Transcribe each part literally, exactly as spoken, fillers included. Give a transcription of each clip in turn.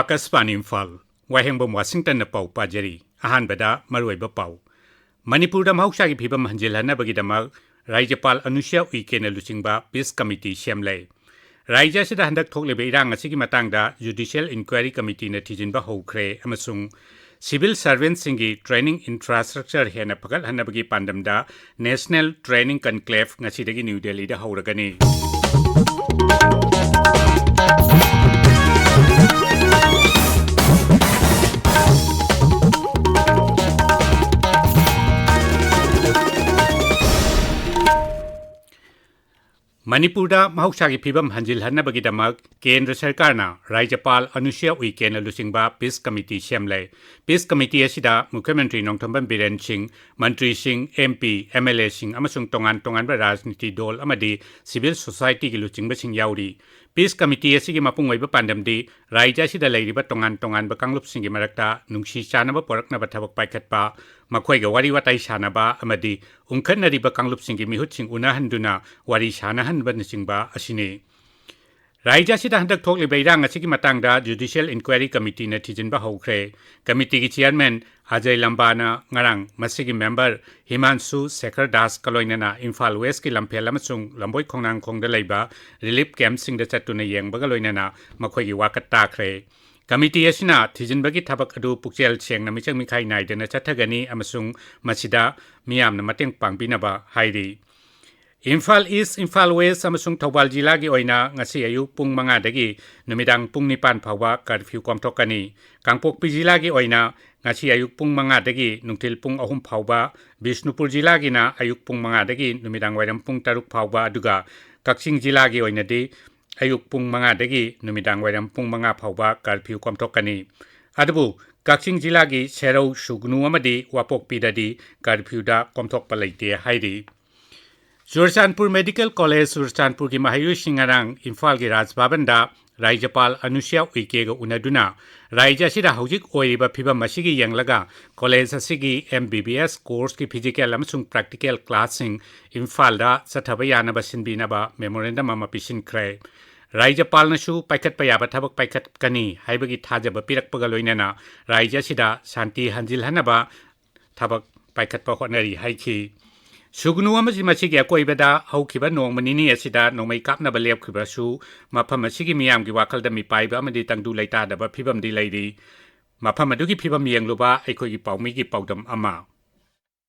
ꯑꯀꯥꯁꯕꯥꯅꯤ ꯏꯝꯐꯥꯜ, ꯋꯥꯍꯦꯡꯕꯝ ꯋꯥꯁꯤꯡꯇꯟꯅ ꯄꯥꯎ ꯄꯥꯖꯔꯤ꯫ ꯑꯍꯥꯟꯕꯗ ꯃꯔꯨꯑꯣꯏꯕ ꯄꯥꯎ꯫ ꯃꯅꯤꯄꯨꯔꯗ ꯃꯍꯧꯁꯥꯒꯤ ꯐꯤꯕꯝ ꯍꯟꯖꯤꯜꯍꯟꯅꯕꯒꯤꯗꯃꯛ ꯔꯥꯖ꯭ꯌꯄꯥꯜ ꯑꯅꯨꯁ꯭ꯌꯥ ꯎꯏꯀꯦꯅ ꯂꯨꯆꯤꯡꯕ ꯄꯤꯁ ꯀꯃꯤꯇꯤ ꯁꯦꯝꯂꯦ꯫ ꯔꯥꯖ꯭ꯌ ꯑꯁꯤꯗ ꯍꯟꯗꯛ ꯊꯣꯛꯂꯤꯕ ꯏꯔꯥꯡ ꯑꯁꯤꯒꯤ ꯃꯇꯥꯡꯗ ꯖꯨꯗꯤꯁꯤꯌꯦꯜ ꯏꯟꯀ꯭ꯋꯥꯏꯔꯤ ꯀꯃꯤꯇꯤꯅ ꯊꯤꯖꯤꯟꯕ ꯍꯧꯈ꯭ꯔꯦ ꯑꯃꯁꯨꯡ ꯁꯤꯚꯤꯜ ꯁꯔꯚꯦꯟꯠꯁꯤꯡꯒꯤ ꯇ꯭ꯔꯦꯅꯤꯡ ꯏꯟꯐ꯭ꯔꯥꯁ꯭ꯇ꯭ꯔꯛꯆꯔ ꯍꯦꯟꯅ ꯐꯒꯠꯍꯟꯅꯕꯒꯤ ꯄꯥꯟꯗꯝꯗ ꯅꯦꯁꯅꯦꯜ ꯇ꯭ꯔꯦꯅꯤꯡ ꯀꯟꯀ꯭ꯂꯦꯚ ꯉꯁꯤꯗꯒꯤ ꯅ꯭ꯌꯨ ꯗꯦꯜꯂꯤꯗ ꯍꯧꯔꯒꯅꯤ꯫ ꯃꯅꯤꯄꯨꯔꯗ ꯃꯍꯧꯁꯥꯒꯤ ꯐꯤꯕꯝ ꯍꯟꯖꯤꯜꯍꯟꯅꯕꯒꯤꯗꯃꯛ ꯀꯦꯟꯗ꯭ꯔ ꯁꯔꯀꯥꯔꯅ ꯔꯥꯖ꯭ꯌꯄꯥꯜ ꯑꯅꯨꯁ꯭ꯌꯥ ꯎꯏꯀꯦꯅ ꯂꯨꯆꯤꯡꯕ ꯄꯤꯁ ꯀꯃꯤꯇꯤ ꯁꯦꯝꯂꯦ꯫ ꯄꯤꯁ ꯀꯃꯤꯇꯤ ꯑꯁꯤꯗ ꯃꯨꯈ꯭ꯌ ꯃꯟꯇ꯭ꯔꯤ ꯅꯣꯡꯊꯣꯝꯕꯝ ꯕꯤꯔꯦꯟ ꯁꯤꯡ, ꯃꯟꯇ꯭ꯔꯤꯁꯤꯡ, ꯑꯦꯝ ꯄꯤ, ꯑꯦꯝ ꯑꯦꯜ ꯑꯦꯁꯤꯡ ꯑꯃꯁꯨꯡ ꯇꯣꯉꯥꯟ ꯇꯣꯉꯥꯟꯕ ꯔꯥꯖꯅꯤꯇꯤ ꯗꯣꯜ ꯑꯃꯗꯤ ꯁꯤꯚꯤꯜ ꯁꯣꯁꯥꯏꯇꯤꯒꯤ ꯂꯨꯆꯤꯡꯕꯁꯤꯡ ꯌꯥꯎꯔꯤ꯫ ꯄꯤꯁ ꯀꯃꯤꯇꯤ ꯑꯁꯤꯒꯤ ꯃꯄꯨꯡ ꯑꯣꯏꯕ ꯄꯥꯟꯗꯝꯗꯤ ꯔꯥꯖ꯭ꯌ ꯑꯁꯤꯗ ꯂꯩꯔꯤꯕ ꯇꯣꯉꯥꯟ ꯇꯣꯉꯥꯟꯕ ꯀꯥꯡꯂꯨꯞꯁꯤꯡꯒꯤ ꯃꯔꯛꯇ ꯅꯨꯡꯁꯤ ꯆꯥꯟꯅꯕ ꯄꯣꯔꯛꯅꯕ ꯊꯕꯛ ꯄꯥꯏꯈꯠꯄ, ꯃꯈꯣꯏꯒ ꯋꯥꯔꯤ ꯋꯥꯇꯥꯏ ꯁꯥꯟꯅꯕ ꯑꯃꯗꯤ ꯎꯪꯈꯠꯅꯔꯤꯕ ꯀꯥꯡꯂꯨꯞꯁꯤꯡꯒꯤ ꯃꯤꯍꯨꯠꯁꯤꯡ ꯎꯅꯍꯟꯗꯨꯅ ꯋꯥꯔꯤ ꯁꯥꯟꯅꯍꯟꯕꯅꯆꯤꯡꯕ ꯑꯁꯤꯅꯤ꯫ ꯔꯥꯖ꯭ꯌ ꯑꯁꯤꯗ ꯍꯟꯗꯛ ꯊꯣꯛꯂꯤꯕ ꯏꯔꯥꯡ ꯑꯁꯤꯒꯤ ꯃꯇꯥꯡꯗ ꯖꯨꯗꯤꯁꯤꯌꯦꯜ ꯏꯟꯀ꯭ꯋꯥꯏꯔꯤ ꯀꯃꯤꯇꯤꯅ ꯊꯤꯖꯤꯟꯕ ꯍꯧꯈ꯭ꯔꯦ꯫ ꯀꯃꯤꯇꯤꯒꯤ ꯆꯤꯌꯔꯃꯦꯟ ꯑꯖꯌ ꯂꯝꯕꯥꯅ ꯉꯔꯥꯡ ꯃꯁꯤꯒꯤ ꯃꯦꯝꯕꯔ ꯍꯤꯃꯥꯟꯁꯨ ꯁꯦꯈꯔ ꯗꯥꯁꯀ ꯂꯣꯏꯅꯅ ꯏꯝꯐꯥꯜ ꯋꯦꯁꯀꯤ ꯂꯝꯐꯦꯜ ꯑꯃꯁꯨꯡ ꯂꯝꯕꯣꯏ ꯈꯣꯡꯅꯥꯡꯈꯣꯡꯗ ꯂꯩꯕ ꯔꯤꯂꯤꯐ ꯀꯦꯝꯞꯁꯤꯡꯗ ꯆꯠꯇꯨꯅ ꯌꯦꯡꯕꯒ ꯂꯣꯏꯅꯅ ꯃꯈꯣꯏꯒꯤ ꯋꯥꯀꯠ ꯇꯥꯈ꯭ꯔꯦ꯫ ꯀꯃꯤꯇꯤ ꯑꯁꯤꯅ ꯊꯤꯖꯤꯟꯕꯒꯤ ꯊꯕꯛ ꯑꯗꯨ ꯄꯨꯛꯆꯦꯜ ꯁꯦꯡꯅ ꯃꯤꯆꯪ ꯃꯤꯈꯥꯏ ꯅꯥꯏꯗꯅ ꯆꯠꯊꯒꯅꯤ ꯑꯃꯁꯨꯡ ꯃꯁꯤꯗ ꯃꯤꯌꯥꯝꯅ ꯃꯇꯦꯡ ꯄꯥꯡꯕꯤꯅꯕ ꯍꯥꯏꯔꯤ꯫ ꯏꯝꯐꯥꯜ ꯏꯁ꯭ꯠ, ꯏꯝꯐꯥꯜ ꯋꯦꯁ꯭ꯠ ꯑꯃꯁꯨꯡ ꯊꯧꯕꯥꯜ ꯖꯤꯂꯥꯒꯤ ꯑꯣꯏꯅ ꯉꯁꯤ ꯑꯌꯨꯛ ꯄꯨꯡ ꯃꯉꯥꯗꯒꯤ ꯅꯨꯃꯤꯗꯥꯡ ꯄꯨꯡ ꯅꯤꯄꯥꯟ ꯐꯥꯎꯕ ꯀꯔꯐ꯭ꯌꯨ ꯀꯣꯝꯊꯣꯛꯀꯅꯤ꯫ ꯀꯥꯡꯄꯣꯛꯄꯤ ꯖꯤꯂꯥꯒꯤ ꯑꯣꯏꯅ ꯉꯁꯤ ꯑꯌꯨꯛ ꯄꯨꯡ ꯃꯉꯥꯗꯒꯤ ꯅꯨꯡꯊꯤꯜ ꯄꯨꯡ ꯑꯍꯨꯝ ꯐꯥꯎꯕ, ꯕꯤꯁꯅꯨꯄꯨꯔ ꯖꯤꯂꯥꯒꯤꯅ ꯑꯌꯨꯛ ꯄꯨꯡ ꯃꯉꯥꯗꯒꯤ ꯅꯨꯃꯤꯗꯥꯡ ꯋꯥꯏꯔꯝ ꯄꯨꯡ ꯇꯔꯨꯛ ꯐꯥꯎꯕ, ꯑꯗꯨꯒ ꯀꯛꯆꯤꯡ ꯖꯤꯂꯥꯒꯤ ꯑꯣꯏꯅꯗꯤ ꯑꯌꯨꯛ ꯄꯨꯡ ꯃꯉꯥꯗꯒꯤ ꯅꯨꯃꯤꯗꯥꯡ ꯋꯥꯏꯔꯝ ꯄꯨꯡ ꯃꯉꯥ ꯐꯥꯎꯕ ꯀꯔꯐ꯭ꯌꯨ ꯀꯣꯝꯊꯣꯛꯀꯅꯤ꯫ ꯑꯗꯨꯕꯨ ꯀꯛꯆꯤꯡ ꯖꯤꯂꯥꯒꯤ ꯁꯦꯔꯧ, ꯁꯨꯒꯅꯨ ꯑꯃꯗꯤ ꯋꯥꯄꯣꯛꯄꯤꯗꯗꯤ ꯀꯔꯐ꯭ꯌꯨꯗ ꯀꯣꯝꯊꯣꯛꯄ ꯂꯩꯇꯦ ꯍꯥꯏꯔꯤ꯫ ꯆꯨꯔꯆꯥꯟꯄꯨꯔ ꯃꯦꯗꯤꯀꯦꯜ ꯀꯣꯂꯦꯖ ꯆꯨꯔꯆꯥꯟꯄꯨꯔꯒꯤ ꯃꯍꯩꯔꯣꯏꯁꯤꯡ ꯉꯔꯥꯡ ꯏꯝꯐꯥꯜꯒꯤ ꯔꯥꯖ ꯚꯕꯟꯗ ꯔꯥꯖ꯭ꯌꯄꯥꯜ ꯑꯅꯨꯁ꯭ꯌꯥ ꯎꯏꯀꯦꯒ ꯎꯅꯗꯨꯅ ꯔꯥꯖ꯭ꯌ ꯑꯁꯤꯗ ꯍꯧꯖꯤꯛ ꯑꯣꯏꯔꯤꯕ ꯐꯤꯕꯝ ꯑꯁꯤꯒꯤ ꯌꯦꯡꯂꯒ ꯀꯣꯂꯦꯖ ꯑꯁꯤꯒꯤ ꯑꯦꯝ ꯕꯤ ꯕꯤ ꯑꯦꯁ ꯀꯣꯔꯁꯀꯤ ꯐꯤꯖꯤꯀꯦꯜ ꯑꯃꯁꯨꯡ ꯄ꯭ꯔꯦꯛꯇꯤꯀꯦꯜ ꯀ꯭ꯂꯥꯁꯁꯤꯡ ꯏꯝꯐꯥꯜꯗ ꯆꯠꯊꯕ ꯌꯥꯅꯕ ꯁꯤꯟꯕꯤꯅꯕ ꯃꯦꯃꯣꯔꯦꯟꯗꯝ ꯑꯃ ꯄꯤꯁꯤꯟꯈ꯭ꯔꯦ꯫ ꯔꯥꯖ꯭ꯌꯄꯥꯜꯅꯁꯨ ꯄꯥꯏꯈꯠꯄ ꯌꯥꯕ ꯊꯕꯛ ꯄꯥꯏꯈꯠꯀꯅꯤ ꯍꯥꯏꯕꯒꯤ ꯊꯥꯖꯕ ꯄꯤꯔꯛꯄꯒ ꯂꯣꯏꯅꯅ ꯔꯥꯖ꯭ꯌ ꯑꯁꯤꯗ ꯁꯥꯟꯇꯤ ꯍꯟꯖꯤꯜꯍꯟꯅꯕ ꯊꯕꯛ ꯄꯥꯏꯈꯠꯄ ꯍꯣꯠꯅꯔꯤ ꯍꯥꯏꯈꯤ꯫ ꯁꯨꯒꯅꯨ ꯑꯃꯗꯤ ꯃꯁꯤꯒꯤ ꯑꯀꯣꯏꯕꯗ ꯍꯧꯈꯤꯕ ꯅꯣꯡꯃ ꯅꯤꯅꯤ ꯑꯁꯤꯗ ꯅꯣꯡꯃꯩ ꯀꯥꯞꯅꯕ ꯂꯦꯞꯈꯤꯕꯁꯨ ꯃꯐꯝ ꯑꯁꯤꯒꯤ ꯃꯤꯌꯥꯝꯒꯤ ꯋꯥꯈꯜꯗ ꯃꯤꯄꯥꯏꯕ ꯑꯃꯗꯤ ꯇꯪꯗꯨ ꯂꯩꯇꯥꯗꯕ ꯐꯤꯕꯝꯗꯤ ꯂꯩꯔꯤ꯫ ꯃꯐꯝ ꯑꯗꯨꯒꯤ ꯐꯤꯕꯝ ꯌꯦꯡꯂꯨꯕ ꯑꯩꯈꯣꯏꯒꯤ ꯄꯥꯎꯃꯤꯒꯤ ꯄꯥꯎꯗꯝ ꯑꯃ꯫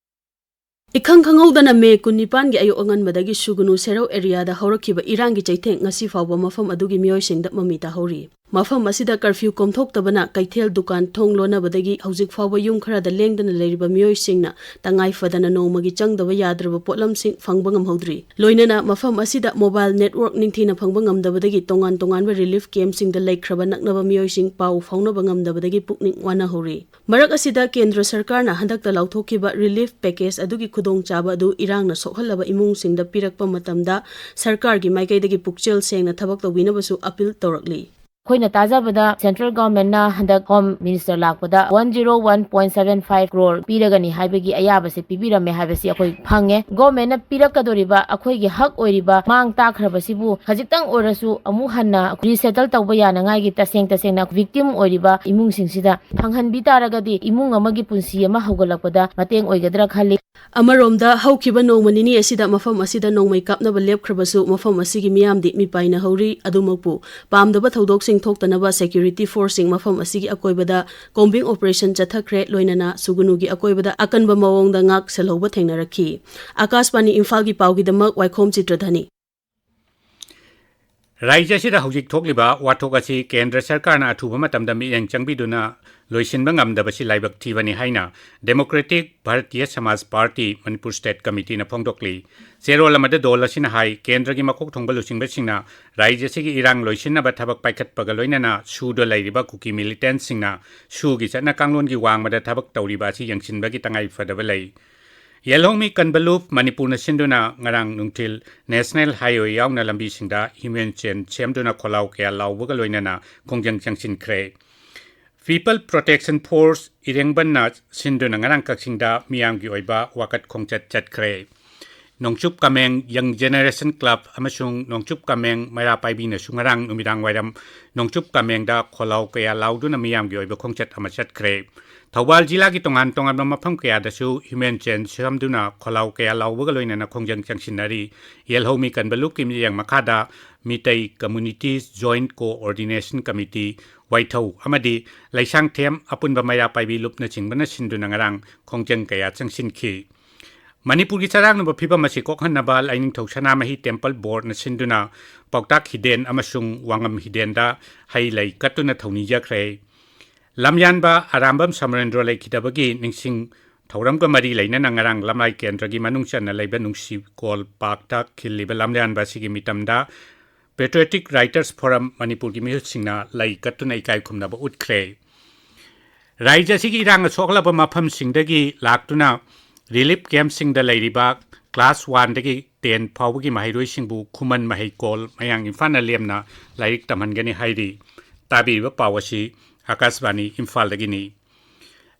ꯏꯈꯪ ꯈꯪꯍꯧꯗꯅ ꯃꯦ ꯀꯨꯟꯅꯤꯄꯥꯟꯒꯤ ꯑꯌꯨꯛ ꯑꯉꯟꯕꯗꯒꯤ ꯁꯨꯒꯅꯨ ꯁꯦꯔꯧ ꯑꯦꯔꯤꯌꯥꯗ ꯍꯧꯔꯛꯈꯤꯕ ꯏꯔꯥꯡꯒꯤ ꯆꯩꯊꯦꯡ ꯉꯁꯤ ꯐꯥꯎꯕ ꯃꯐꯝ ꯑꯗꯨꯒꯤ ꯃꯤꯑꯣꯏꯁꯤꯡꯗ ꯃꯃꯤ ꯇꯥꯍꯧꯔꯤ꯫ ꯃꯐꯝ ꯑꯁꯤꯗ ꯀꯔꯐ꯭ꯌꯨ ꯀꯣꯝꯊꯣꯛꯇꯕꯅ ꯀꯩꯊꯦꯜ ꯗꯨꯀꯥꯟ ꯊꯣꯡ ꯂꯣꯟꯅꯕꯗꯒꯤ ꯍꯧꯖꯤꯛ ꯐꯥꯎꯕ ꯌꯨꯝ ꯈꯔꯗ ꯂꯦꯡꯗꯅ ꯂꯩꯔꯤꯕ ꯃꯤꯑꯣꯏꯁꯤꯡꯅ ꯇꯉꯥꯏ ꯐꯗꯅ ꯅꯣꯡꯃꯒꯤ ꯆꯪꯗꯕ ꯌꯥꯗ꯭ꯔꯕ ꯄꯣꯠꯂꯝꯁꯤꯡ ꯐꯪꯕ ꯉꯝꯍꯧꯗ꯭ꯔꯤ꯫ ꯂꯣꯏꯅꯅ ꯃꯐꯝ ꯑꯁꯤꯗ ꯃꯣꯕꯥꯏꯜ ꯅꯦꯠꯋꯥꯔꯛ ꯅꯤꯡꯊꯤꯅ ꯐꯪꯕ ꯉꯝꯗꯕꯗꯒꯤ ꯇꯣꯉꯥꯟ ꯇꯣꯉꯥꯟꯕ ꯔꯤꯂꯤꯐ ꯀꯦꯝꯞꯁꯤꯡꯗ ꯂꯩꯈ꯭ꯔꯕ ꯅꯛꯅꯕ ꯃꯤꯑꯣꯏꯁꯤꯡ ꯄꯥꯎ ꯐꯥꯎꯅꯕ ꯉꯝꯗꯕꯗꯒꯤ ꯄꯨꯛꯅꯤꯡ ꯋꯥꯅꯍꯧꯔꯤ꯫ ꯃꯔꯛ ꯑꯁꯤꯗ ꯀꯦꯟꯗ꯭ꯔ ꯁꯔꯀꯥꯔꯅ ꯍꯟꯗꯛꯇ ꯂꯥꯎꯊꯣꯛꯈꯤꯕ ꯔꯤꯂꯤꯐ ꯄꯦꯀꯦꯖ ꯑꯗꯨꯒꯤ ꯈꯨꯗꯣꯡꯆꯥꯕ ꯑꯗꯨ ꯏꯔꯥꯡꯅ ꯁꯣꯛꯍꯜꯂꯕ ꯏꯃꯨꯡꯁꯤꯡꯗ ꯄꯤꯔꯛꯄ ꯃꯇꯝꯗ ꯁꯔꯀꯥꯔꯒꯤ ꯃꯥꯏꯀꯩꯗꯒꯤ ꯄꯨꯛꯆꯦꯜ ꯁꯦꯡꯅ ꯊꯕꯛ ꯇꯧꯕꯤꯅꯕꯁꯨ ꯑꯄꯤꯜ ꯇꯧꯔꯛꯂꯤ꯫ ꯑꯩꯈꯣꯏꯅ ꯇꯥꯖꯕꯗ ꯁꯦꯟꯇ꯭ꯔꯦꯜ ꯒꯣꯔꯃꯦꯟꯅ ꯍꯟꯗꯛ ꯍꯣꯝ ꯃꯤꯅꯤꯁꯇꯔ ꯂꯥꯛꯄꯗ one zero one point seven five crore ꯄꯤꯔꯒꯅꯤ ꯍꯥꯏꯕꯒꯤ ꯑꯌꯥꯕꯁꯦ ꯄꯤꯕꯤꯔꯝꯃꯦ ꯍꯥꯏꯕꯁꯤ ꯑꯩꯈꯣꯏ ꯐꯪꯉꯦ꯫ ꯒꯣꯔꯃꯦꯟꯅ ꯄꯤꯔꯛꯀꯗꯧꯔꯤꯕ ꯑꯩꯈꯣꯏꯒꯤ ꯍꯛ ꯑꯣꯏꯔꯤꯕ ꯃꯥꯡ ꯇꯥꯛꯈ꯭ꯔꯕꯁꯤꯕꯨ ꯈꯖꯤꯛꯇꯪ ꯑꯣꯏꯔꯁꯨ ꯑꯃꯨꯛ ꯍꯟꯅ ꯔꯤꯁꯦꯇꯜ ꯇꯧꯕ ꯌꯥꯅꯉꯥꯏꯒꯤ ꯇꯁꯦꯡ ꯇꯁꯦꯡꯅ ꯚꯤꯛꯇꯤꯝ ꯑꯣꯏꯔꯤꯕ ꯏꯃꯨꯡꯁꯤꯡꯁꯤꯗ ꯐꯪꯍꯟꯕꯤ ꯇꯥꯔꯒꯗꯤ ꯏꯃꯨꯡ ꯑꯃꯒꯤ ꯄꯨꯟꯁꯤ ꯑꯃ ꯍꯧꯒꯠꯂꯛꯄꯗ ꯃꯇꯦꯡ ꯑꯣꯏꯒꯗ꯭ꯔꯥ ꯈꯜꯂꯤ꯫ ꯑꯃꯔꯣꯝꯗ, ꯍꯧꯈꯤꯕ ꯅꯣꯡꯃ ꯅꯤꯅꯤ ꯑꯁꯤꯗ ꯃꯐꯝ ꯑꯁꯤꯗ ꯅꯣꯡꯃꯩ ꯀꯥꯞꯅꯕ ꯂꯦꯞꯈ꯭ꯔꯕꯁꯨ, ꯃꯐꯝ ꯑꯁꯤꯒꯤ ꯃꯤꯌꯥꯝꯗꯤ ꯃꯤꯄꯥꯏꯅ ꯍꯧꯔꯤ꯫ ꯑꯗꯨꯃꯛꯄꯨ, ꯄꯥꯝꯗꯕ ꯊꯧꯗꯣꯛꯁꯤꯡ ꯊꯣꯛꯇꯅꯕ ꯁꯦꯀ꯭ꯌꯨꯔꯤꯇꯤ ꯐꯣꯔꯁꯁꯤꯡ ꯃꯐꯝ ꯑꯁꯤꯒꯤ ꯑꯀꯣꯏꯕꯗ ꯀꯣꯝꯕꯤꯡ ꯑꯣꯄꯔꯦꯁꯟ ꯆꯠꯊꯈ꯭ꯔꯦ, ꯂꯣꯏꯅꯅ ꯁꯨꯒꯅꯨꯒꯤ ꯑꯀꯣꯏꯕꯗ ꯑꯀꯟꯕ ꯃꯑꯣꯡꯗ ꯉꯥꯛ ꯁꯦꯜꯍꯧꯕ ꯊꯦꯡꯅꯔꯛꯈꯤ꯫ ꯑꯀꯥꯁꯕꯥꯅꯤ ꯏꯝꯐꯥꯜꯒꯤ ꯄꯥꯎꯒꯤꯗꯃꯛ ꯋꯥꯏꯈꯣꯝ ꯆꯤꯇ꯭ꯔꯙꯅꯤ꯫ ꯔꯥꯖ꯭ꯌ ꯑꯁꯤꯗ ꯍꯧꯖꯤꯛ ꯊꯣꯛꯂꯤꯕ ꯋꯥꯊꯣꯛ ꯑꯁꯤ ꯀꯦꯟꯗ꯭ꯔ ꯁꯔꯀꯥꯔꯅ ꯑꯊꯨꯕ ꯃꯇꯝꯗ ꯃꯤꯠꯌꯦꯡ ꯆꯪꯕꯤꯗꯨꯅ ꯂꯣꯏꯁꯤꯟꯕ ꯉꯝꯗꯕꯁꯤ ꯂꯥꯏꯕꯛ ꯊꯤꯕꯅꯤ ꯍꯥꯏꯅ ꯗꯦꯃꯣꯀ꯭ꯔꯦꯇꯤꯛ ꯚꯥꯔꯇꯤꯌ ꯁꯃꯥꯖ ꯄꯥꯔꯇꯤ ꯃꯅꯤꯄꯨꯔ ꯁ꯭ꯇꯦꯠ ꯀꯃꯤꯇꯤꯅ ꯐꯣꯡꯗꯣꯛꯂꯤ꯫ ꯆꯦꯔꯣꯜ ꯑꯃꯗ ꯗꯣꯜ ꯑꯁꯤꯅ ꯍꯥꯏ, ꯀꯦꯟꯗ꯭ꯔꯒꯤ ꯃꯀꯣꯛ ꯊꯣꯡꯕ ꯂꯨꯆꯤꯡꯕꯁꯤꯡꯅ ꯔꯥꯖ꯭ꯌ ꯑꯁꯤꯒꯤ ꯏꯔꯥꯡ ꯂꯣꯏꯁꯤꯟꯅꯕ ꯊꯕꯛ ꯄꯥꯏꯈꯠꯄꯒ ꯂꯣꯏꯅꯅ ꯁꯨꯗ ꯂꯩꯔꯤꯕ ꯀꯨꯀꯤ ꯃꯤꯂꯤꯇꯦꯟꯠꯁꯤꯡꯅ ꯁꯨꯒꯤ ꯆꯠꯅ ꯀꯥꯡꯂꯣꯟꯒꯤ ꯋꯥꯡꯃꯗ ꯊꯕꯛ ꯇꯧꯔꯤꯕ ꯑꯁꯤ ꯌꯦꯡꯁꯤꯟꯕꯒꯤ ꯇꯉꯥꯏ ꯐꯗꯕ ꯂꯩ꯫ ꯌꯦꯜꯍꯧꯃꯤ ꯀꯟꯕꯂꯨꯞ ꯃꯅꯤꯄꯨꯔꯅ ꯁꯤꯟꯗꯨꯅ ꯉꯔꯥꯡ ꯅꯨꯡꯊꯤꯜ ꯅꯦꯁꯅꯦꯜ ꯍꯥꯏꯋꯦ ꯌꯥꯎꯅ ꯂꯝꯕꯤꯁꯤꯡꯗ ꯍ꯭ꯌꯨꯃꯦꯟ ꯆꯦꯟ ꯁꯦꯝꯗꯨꯅ ꯈꯣꯜꯂꯥꯎ ꯀꯌꯥ ꯂꯥꯎꯕꯒ ꯂꯣꯏꯅꯅ ꯈꯣꯡꯖꯪ ꯆꯪꯁꯤꯟꯈ꯭ꯔꯦ꯫ ꯄꯤꯄꯜ ꯄ꯭ꯔꯣꯇꯦꯛꯁꯟ ꯐꯣꯔꯁ ꯏꯔꯦꯡꯕꯟꯅ ꯁꯤꯟꯗꯨꯅ ꯉꯔꯥꯡ ꯀꯛꯆꯤꯡꯗ ꯃꯤꯌꯥꯝꯒꯤ ꯑꯣꯏꯕ ꯋꯥꯀꯠ ꯈꯣꯡꯆꯠ ꯆꯠꯈ꯭ꯔꯦ꯫ ꯅꯣꯡꯆꯨꯞ ꯀꯥꯃꯦꯡ Young Generation Club ꯑꯃꯁꯨꯡ ꯅꯣꯡꯆꯨꯞ ꯀꯥꯃꯦꯡ ꯃꯩꯔꯥ ꯄꯥꯏꯕꯤꯅꯁꯨ ꯉꯔꯥꯡ ꯅꯨꯃꯤꯗꯥꯡ ꯋꯥꯏꯔꯝ ꯅꯣꯡꯆꯨꯞ ꯀꯥꯃꯦꯡꯗ ꯈꯣꯜꯂꯥꯎ ꯀꯌꯥ ꯂꯥꯎꯗꯨꯅ ꯃꯤꯌꯥꯝꯒꯤ ꯑꯣꯏꯕ ꯈꯣꯡꯆꯠ ꯑꯃ ꯆꯠꯈ꯭ꯔꯦ꯫ ꯊꯧꯕꯥꯜ ꯖꯤꯂꯥꯒꯤ ꯇꯣꯉꯥꯟ ꯇꯣꯉꯥꯟꯕ ꯃꯐꯝ ꯀꯌꯥꯗꯁꯨ human chain ꯁꯦꯝꯗꯨꯅ ꯈꯣꯜꯂꯥꯎ ꯀꯌꯥ ꯂꯥꯎꯕꯒ ꯂꯣꯏꯅꯅ ꯈꯣꯡꯖꯪ ꯆꯪꯁꯤꯟꯅꯔꯤ꯫ ꯌꯦꯜꯍꯧꯃꯤ ꯀꯟꯕ ꯂꯨꯞꯀꯤ ꯃꯤꯠꯌꯦꯡ ꯃꯈꯥꯗ Meitei Communities Joint Coordination Committee, ꯋꯥꯏꯊꯧ, ꯑꯃꯗꯤ ꯂꯩꯁꯥꯡꯊꯦꯝ ꯑꯄꯨꯟꯕ ꯃꯩꯔꯥ ꯄꯥꯏꯕꯤ ꯂꯨꯞꯅꯆꯤꯡꯕꯅ ꯁꯤꯟꯗꯨꯅ ꯉꯔꯥꯡ ꯈꯣꯡꯖꯪ ꯀꯌꯥ ꯆꯪꯁꯤꯟꯈꯤ꯫ ꯃꯅꯤꯄꯨꯔꯒꯤ ꯆꯔꯥꯡꯅꯕ ꯐꯤꯕꯝ ꯑꯁꯤ ꯀꯣꯛꯍꯟꯅꯕ ꯂꯥꯏꯅꯤꯡꯊꯧ ꯁꯅꯥꯃꯍꯤ Temple Board ꯅ ꯁꯤꯟꯗꯨꯅ ꯄꯥꯎꯇꯥꯛ ꯍꯤꯗꯦꯟ ꯑꯃꯁꯨꯡ ꯋꯥꯉꯝ ꯍꯤꯗꯦꯟꯗ ꯍꯩ ꯂꯩ ꯀꯠꯇꯨꯅ ꯊꯧꯅꯤꯖꯈ꯭ꯔꯦ꯫ ꯂꯝꯌꯥꯟꯕ ꯑꯔꯥꯝꯕꯝ ꯁꯃꯔꯦꯟꯗ꯭ꯔꯣ ꯂꯩꯈꯤꯗꯕꯒꯤ ꯅꯤꯡꯁꯤꯡ ꯊꯧꯔꯝꯒ ꯃꯔꯤ ꯂꯩꯅꯅ ꯉꯔꯥꯡ ꯂꯝꯂꯥꯏ ꯀꯦꯟꯗ꯭ꯔꯒꯤ ꯃꯅꯨꯡ ꯆꯟꯅ ꯂꯩꯕ ꯅꯨꯡꯁꯤꯀꯣꯜ ꯄꯥꯔꯛꯇ ꯈꯤꯜꯂꯤꯕ ꯂꯝꯌꯥꯟꯕ ꯑꯁꯤꯒꯤ ꯃꯤꯇꯝꯗ Patriotic Writers Forum ꯃꯅꯤꯄꯨꯔꯒꯤ ꯃꯤꯍꯨꯠꯁꯤꯡꯅ ꯂꯩ ꯀꯠꯇꯨꯅ ꯏꯀꯥꯏ ꯈꯨꯝꯅꯕ ꯎꯠꯈ꯭ꯔꯦ꯫ ꯔꯥꯖ꯭ꯌ ꯑꯁꯤꯒꯤ ꯏꯔꯥꯡꯅ ꯁꯣꯛꯍꯜꯂꯕ ꯃꯐꯝꯁꯤꯡꯗꯒꯤ ꯂꯥꯛꯇꯨꯅ relief camp ꯁꯤꯡꯗ ꯂꯩꯔꯤꯕ class one ꯗꯒꯤ ten ꯐꯥꯎꯕꯒꯤ ꯃꯍꯩꯔꯣꯏꯁꯤꯡꯕꯨ ꯈꯨꯃꯟ ꯃꯍꯩꯀꯣꯜ, ꯃꯌꯥꯡ ꯏꯝꯐꯥꯜꯅ ꯂꯦꯝꯅ ꯂꯥꯏꯔꯤꯛ ꯇꯝꯍꯟꯒꯅꯤ ꯍꯥꯏꯔꯤ꯫ ꯇꯥꯕꯤꯔꯤꯕ ꯄꯥꯎ ꯑꯁꯤ ꯑꯥꯀꯥꯁꯕꯥꯅꯤ ꯏꯝꯐꯥꯜꯗꯒꯤꯅꯤ꯫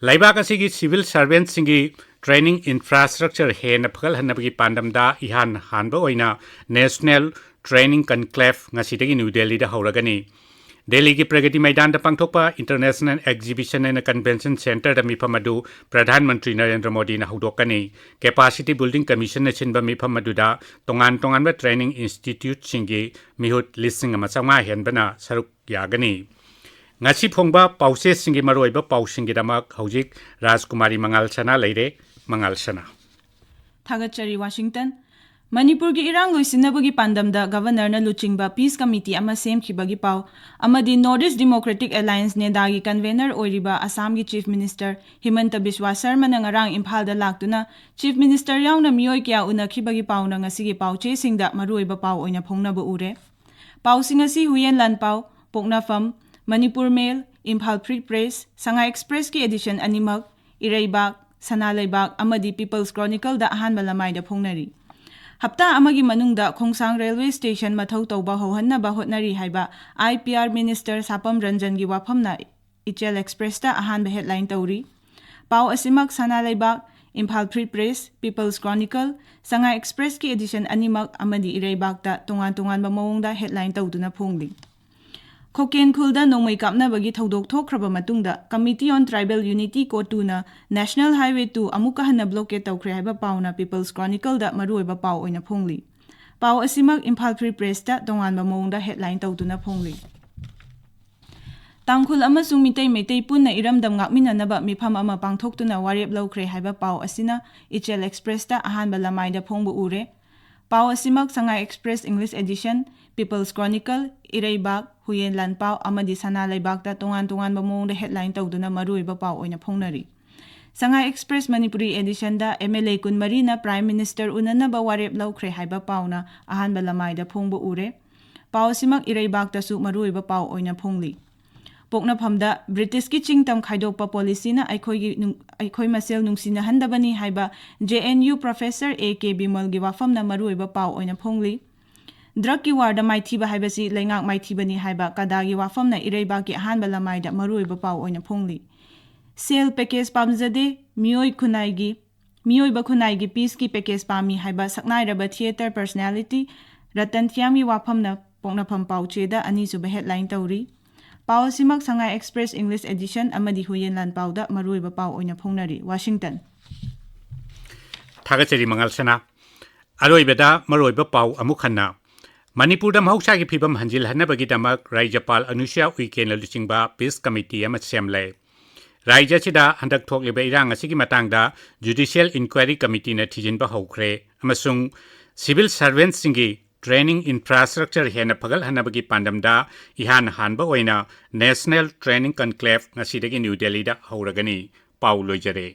ꯂꯩꯕꯥꯛ ꯑꯁꯤꯒꯤ civil servant ꯁꯤꯡꯒꯤ training infrastructure ꯍꯦꯟꯅ ꯐꯒꯠꯍꯟꯅꯕꯒꯤ ꯄꯥꯟꯗꯝꯗ ꯏꯍꯥꯟ ꯍꯥꯟꯕ ꯑꯣꯏꯅ National Training Conclave ꯉꯁꯤꯗꯒꯤ ꯅ꯭ꯌꯨ ꯗꯦꯜꯂꯤꯗ ꯍꯧꯔꯒꯅꯤ꯫ ꯗꯦꯜꯂꯤꯒꯤ ꯄ꯭ꯔꯒꯇꯤ ꯃꯩꯗꯥꯟꯗ ꯄꯥꯡꯊꯣꯛꯄ International Exhibition and Convention Centre ꯗ ꯃꯤꯐꯝ ꯑꯗꯨ ꯄ꯭ꯔꯙꯥꯟ ꯃꯟꯇ꯭ꯔꯤ ꯅꯔꯦꯟꯗ꯭ꯔ ꯃꯣꯗꯤꯅ ꯍꯧꯗꯣꯛꯀꯅꯤ꯫ Capacity Building Commission ꯅ ꯁꯤꯟꯕ ꯃꯤꯐꯝ ꯑꯗꯨꯗ ꯇꯣꯉꯥꯟ ꯇꯣꯉꯥꯟꯕ training institute ꯁꯤꯡꯒꯤ ꯃꯤꯍꯨꯠ ꯂꯤꯁꯤꯡ ꯑꯃ ꯆꯥꯝꯃꯉꯥ ꯍꯦꯟꯕꯅ ꯁꯔꯨꯛ ꯌꯥꯒꯅꯤ꯫ ꯉꯁꯤ ꯐꯣꯡꯕ ꯄꯥꯎꯆꯦꯁꯤꯡꯒꯤ ꯃꯔꯨꯑꯣꯏꯕ ꯄꯥꯎꯁꯤꯡꯒꯤꯗꯃꯛ ꯍꯧꯖꯤꯛ ꯔꯥꯖꯀꯨꯃꯥꯔꯤ ꯃꯉꯥꯜ ꯁꯅꯥ ꯂꯩꯔꯦ꯫ ꯃꯉꯥꯜ ꯁꯅꯥ꯫ ꯊꯥꯒꯠꯆꯔꯤ, ꯋꯥꯁꯤꯡꯇꯟ꯫ ꯃꯅꯤꯄꯨꯔꯒꯤ ꯏꯔꯥꯡ ꯂꯣꯏꯁꯤꯟꯅꯕꯒꯤ ꯄꯥꯟꯗꯝꯗ ꯒꯚꯔꯅꯔꯅ ꯂꯨꯆꯤꯡꯕ peace committee ꯑꯃ ꯁꯦꯝꯈꯤꯕꯒꯤ ꯄꯥꯎ ꯑꯃꯗꯤ North East Democratic Alliance, ꯅꯦꯗꯥꯒꯤ convener ꯑꯣꯏꯔꯤꯕ ꯑꯁꯥꯝꯒꯤ Chief Minister ꯍꯤꯃꯟꯇ ꯕꯤꯁ꯭ꯋꯥ ꯁꯔꯃꯅ ꯉꯔꯥꯡ ꯏꯝꯐꯥꯜꯗ ꯂꯥꯛꯇꯨꯅ Chief Minister ꯌꯥꯎꯅ ꯃꯤꯑꯣꯏ ꯀꯌꯥ ꯎꯅꯈꯤꯕꯒꯤ ꯄꯥꯎꯅ ꯉꯁꯤꯒꯤ ꯄꯥꯎꯆꯦꯁꯤꯡꯗ ꯃꯔꯨꯑꯣꯏꯕ ꯄꯥꯎ ꯑꯣꯏꯅ ꯐꯣꯡꯅꯕ ꯎꯔꯦ꯫ ꯄꯥꯎꯁꯤꯡ ꯑꯁꯤ ꯍꯨꯌꯦꯟ ꯂꯥꯟꯄꯥꯎ, ꯄꯣꯛꯅꯐꯝ, ꯃꯅꯤꯄꯨꯔ ꯃꯦꯜ, ꯏꯝꯐꯥꯜ ꯐ꯭ꯔꯤ ꯄ꯭ꯔꯦꯁ, ꯁꯉꯥꯏ ꯑꯦꯛꯁꯄ꯭ꯔꯦꯁꯀꯤ edition ꯑꯅꯤꯃꯛ, ꯏꯔꯩꯕꯥꯛ, ꯁꯅꯥ ꯂꯩꯕꯥꯛ ꯑꯃꯗꯤ People's Chronicleꯗ ꯑꯍꯥꯟꯕ ꯂꯃꯥꯏꯗ ꯐꯣꯡꯅꯔꯤ꯫ ꯍꯞꯇꯥ ꯑꯃꯒꯤ ꯃꯅꯨꯡꯗ ꯈꯣꯡꯁꯥꯡ railway station ꯃꯊꯧ ꯇꯧꯕ ꯍꯧꯍꯟꯅꯕ ꯍꯣꯠꯅꯔꯤ ꯍꯥꯏꯕ I P R minister ꯁꯥꯄꯝ ꯔꯟꯖꯟꯒꯤ ꯋꯥꯐꯝꯅ ꯏꯆꯦꯜ ꯑꯦꯛꯁꯄ꯭ꯔꯦꯁꯇ ꯑꯍꯥꯟꯕ headline ꯇꯧꯔꯤ꯫ ꯄꯥꯎ ꯑꯁꯤꯃꯛ ꯁꯅꯥ ꯂꯩꯕꯥꯛ, Imphal free press, peoples chronicle, ꯁꯉꯥꯏ ꯑꯦꯛꯁꯄ꯭ꯔꯦꯁꯀꯤ ꯑꯦꯗꯤꯁꯟ ꯑꯅꯤꯃꯛ ꯑꯃꯗꯤ ꯏꯔꯩꯕꯥꯛꯇ ꯇꯣꯉꯥꯟ ꯇꯣꯉꯥꯟꯕ ꯃꯑꯣꯡꯗ ꯍꯦꯗꯂꯥꯏꯟ ꯇꯧꯗꯨꯅ ꯐꯣꯡꯂꯤ꯫ ꯈꯣꯀꯦꯟ ꯈꯨꯜꯗ ꯅꯣꯡꯃꯩ ꯀꯥꯞꯅꯕꯒꯤ ꯊꯧꯗꯣꯛ ꯊꯣꯛꯈ꯭ꯔꯕ ꯃꯇꯨꯡꯗ Committee on Tribal Unity ꯀꯣꯇꯨꯅ National Highway two ꯑꯃꯨꯛꯀ ꯍꯟꯅ ꯕ꯭ꯂꯣꯀꯦꯠ ꯇꯧꯈ꯭ꯔꯦ ꯍꯥꯏꯕ ꯄꯥꯎꯅ ꯄꯤꯄꯜꯁ ꯀ꯭ꯔꯣꯅꯤꯀꯜꯗ ꯃꯔꯨꯑꯣꯏꯕ ꯄꯥꯎ ꯑꯣꯏꯅ ꯐꯣꯡꯂꯤ꯫ ꯄꯥꯎ ꯑꯁꯤꯃꯛ ꯏꯝꯐꯥꯜ ꯐ꯭ꯔꯤ ꯄ꯭ꯔꯦꯁꯇ ꯇꯣꯉꯥꯟꯕ ꯃꯑꯣꯡꯗ ꯍꯦꯗꯂꯥꯏꯟ ꯇꯧꯗꯨꯅ ꯐꯣꯡꯂꯤ꯫ ꯇꯥꯡꯈꯨꯜ ꯑꯃꯁꯨꯡ ꯃꯤꯇꯩ ꯃꯩꯇꯩ ꯄꯨꯟꯅ ꯏꯔꯝꯗꯝ ꯉꯥꯛꯃꯤꯟꯅꯅꯕ ꯃꯤꯐꯝ ꯑꯃ ꯄꯥꯡꯊꯣꯛꯇꯨꯅ ꯋꯥꯔꯦꯞ ꯂꯧꯈ꯭ꯔꯦ ꯍꯥꯏꯕ ꯄꯥꯎ ꯑꯁꯤꯅ ꯏꯆꯦꯜ ꯑꯦꯛꯁꯄ꯭ꯔꯦꯁꯇ ꯑꯍꯥꯟꯕ ꯂꯃꯥꯏꯗ ꯐꯣꯡꯕ ꯎꯔꯦ꯫ ꯄꯥꯎ ꯑꯁꯤꯃꯛ ꯁꯉꯥꯏ express English Edison, peoples chronicle, ꯏꯔꯩꯕꯥꯛ, Huiyen ꯂꯥꯟꯄꯥꯎ ꯑꯃꯗꯤ ꯁꯅꯥ ꯂꯩꯕꯥꯛꯇ ꯇꯣꯉꯥꯟ ꯇꯣꯉꯥꯟꯕ ꯃꯑꯣꯡꯗ ꯍꯦꯗꯂꯥꯏꯟ ꯇꯧꯗꯨꯅ ꯃꯔꯨꯑꯣꯏꯕ ꯄꯥꯎ ꯑꯣꯏꯅ ꯐꯣꯡꯅꯔꯤ꯫ ꯁꯉꯥꯏ ꯑꯦꯛꯁꯄ꯭ꯔꯦꯁ ꯃꯅꯤꯄꯨꯔꯤ ꯑꯦꯗꯤꯁꯟꯗ ꯑꯦꯝ ꯑꯦꯜ ꯑꯦ ꯀꯨꯟꯃꯔꯤꯅ ꯄ꯭ꯔꯥꯏꯝ ꯃꯤꯅꯤꯁꯇꯔ ꯎꯅꯅꯕ ꯋꯥꯔꯦꯞ ꯂꯧꯈ꯭ꯔꯦ ꯍꯥꯏꯕ ꯄꯥꯎꯅ ꯑꯍꯥꯟꯕ ꯂꯃꯥꯏꯗ ꯐꯣꯡꯕ ꯎꯔꯦ꯫ ꯄꯥꯎ ꯑꯁꯤꯃꯛ ꯏꯔꯩꯕꯥꯛꯇꯁꯨ ꯃꯔꯨꯑꯣꯏꯕ ꯄꯥꯎ ꯑꯣꯏꯅ ꯐꯣꯡꯂꯤ꯫ ꯄꯣꯛꯅꯐꯝꯗ ꯕ꯭ꯔꯤꯇꯤꯁꯀꯤ ꯆꯤꯡꯇꯝ ꯈꯥꯏꯗꯣꯛꯄ ꯄꯣꯂꯤꯁꯤꯅ ꯑꯩꯈꯣꯏꯒꯤ ꯅꯨꯡ-, ꯑꯩꯈꯣꯏ ꯃꯁꯦꯜ ꯅꯨꯡꯁꯤꯅꯍꯟꯗꯕꯅꯤ ꯍꯥꯏꯕ J N U professor A K ꯕꯤꯃꯜꯒꯤ ꯋꯥꯐꯝꯅ ꯃꯔꯨꯑꯣꯏꯕ ꯄꯥꯎ ꯑꯣꯏꯅ ꯐꯣꯡꯂꯤ꯫ ꯗ꯭ꯔꯒꯀꯤ ꯋꯥꯔꯗ ꯃꯥꯏꯊꯤꯕ ꯍꯥꯏꯕꯁꯤ ꯂꯩꯉꯥꯛ ꯃꯥꯏꯊꯤꯕꯅꯤ ꯍꯥꯏꯕ ꯀꯗꯥꯒꯤ ꯋꯥꯐꯝꯅ ꯏꯔꯩꯕꯥꯛꯀꯤ ꯑꯍꯥꯟꯕ ꯂꯃꯥꯏꯗ ꯃꯔꯨꯑꯣꯏꯕ ꯄꯥꯎ ꯑꯣꯏꯅ ꯐꯣꯡꯂꯤ꯫ ꯁꯦꯜ ꯄꯦꯀꯦꯖ ꯄꯥꯝꯖꯗꯦ, ꯃꯤꯑꯣꯏ ꯈꯨꯟꯅꯥꯏꯒꯤ, ꯃꯤꯑꯣꯏꯕ ꯈꯨꯟꯅꯥꯏꯒꯤ ꯄꯤꯁꯀꯤ ꯄꯦꯀꯦꯖ ꯄꯥꯝꯃꯤ ꯍꯥꯏꯕ ꯁꯛꯅꯥꯏꯔꯕ ꯊꯤꯌꯦꯇꯔ ꯄꯔꯁꯅꯦꯂꯤꯇꯤ ꯔꯇꯟ ꯊꯤꯌꯥꯝꯒꯤ ꯋꯥꯐꯝꯅ ꯄꯣꯛꯅꯐꯝ ꯄꯥꯎꯆꯦꯗ ꯑꯅꯤꯁꯨꯕ ꯍꯦꯗꯂꯥꯏꯟ ꯇꯧꯔꯤ꯫ ꯄꯥꯎ ꯑꯁꯤꯃꯛ ꯁꯉꯥꯏ ꯑꯦꯛꯁꯄ꯭ꯔꯦꯁ ꯏꯪꯂꯤꯁ ꯑꯦꯗꯤꯁꯟ ꯑꯃꯗꯤ ꯍꯨꯌꯦꯟ ꯂꯥꯟꯄꯥꯎꯗ ꯃꯔꯨꯑꯣꯏꯕ ꯄꯥꯎ ꯑꯣꯏꯅ ꯐꯣꯡꯅꯔꯤ꯫ ꯋꯥꯁꯤꯡꯇꯟ꯫ ꯊꯥꯒꯠꯆꯔꯤ ꯃꯉꯥꯜ ꯁꯅꯥ꯫ ꯑꯔꯣꯏꯕꯗ ꯃꯔꯨꯑꯣꯏꯕ ꯄꯥꯎ ꯑꯃꯨꯛ ꯍꯟꯅ꯫ ꯃꯅꯤꯄꯨꯔꯗ ꯃꯍꯧꯁꯥꯒꯤ ꯐꯤꯕꯝ ꯍꯟꯖꯤꯜꯍꯟꯅꯕꯒꯤꯗꯃꯛ ꯔꯥꯖ꯭ꯌꯄꯥꯜ ꯑꯅꯨꯁꯨꯌꯥ ꯎꯏꯀꯦꯟꯅ ꯂꯨꯆꯤꯡꯕ ꯄꯤꯁ ꯀꯃꯤꯇꯤ ꯑꯃ ꯁꯦꯝꯂꯦ꯫ ꯔꯥꯖ꯭ꯌ ꯑꯁꯤꯗ ꯍꯟꯗꯛ ꯊꯣꯛꯂꯤꯕ ꯏꯔꯥꯡ ꯑꯁꯤꯒꯤ ꯃꯇꯥꯡꯗ ꯖꯨꯗꯤꯁꯤꯌꯦꯜ ꯏꯟꯀ꯭ꯋꯥꯏꯔꯤ ꯀꯃꯤꯇꯤꯅ ꯊꯤꯖꯤꯟꯕ ꯍꯧꯈ꯭ꯔꯦ ꯑꯃꯁꯨꯡ ꯁꯤꯚꯤꯜ ꯁꯔꯚꯦꯟꯠꯁꯤꯡꯒꯤ ꯇ꯭ꯔꯦꯅꯤꯡ ꯏꯟꯐ꯭ꯔꯥꯁ꯭ꯇ꯭ꯔꯛꯆꯔ ꯍꯦꯟꯅ ꯐꯒꯠꯍꯟꯅꯕꯒꯤ ꯄꯥꯟꯗꯝꯗ ꯏꯍꯥꯟ ꯍꯥꯟꯕ ꯑꯣꯏꯅ ꯅꯦꯁꯅꯦꯜ ꯇ꯭ꯔꯦꯅꯤꯡ ꯀꯟꯀ꯭ꯂꯦꯚ ꯉꯁꯤꯗꯒꯤ ꯅ꯭ꯌꯨ ꯗꯦꯜꯂꯤꯗ ꯍꯧꯔꯒꯅꯤ꯫ ꯄꯥꯎ ꯂꯣꯏꯖꯔꯦ꯫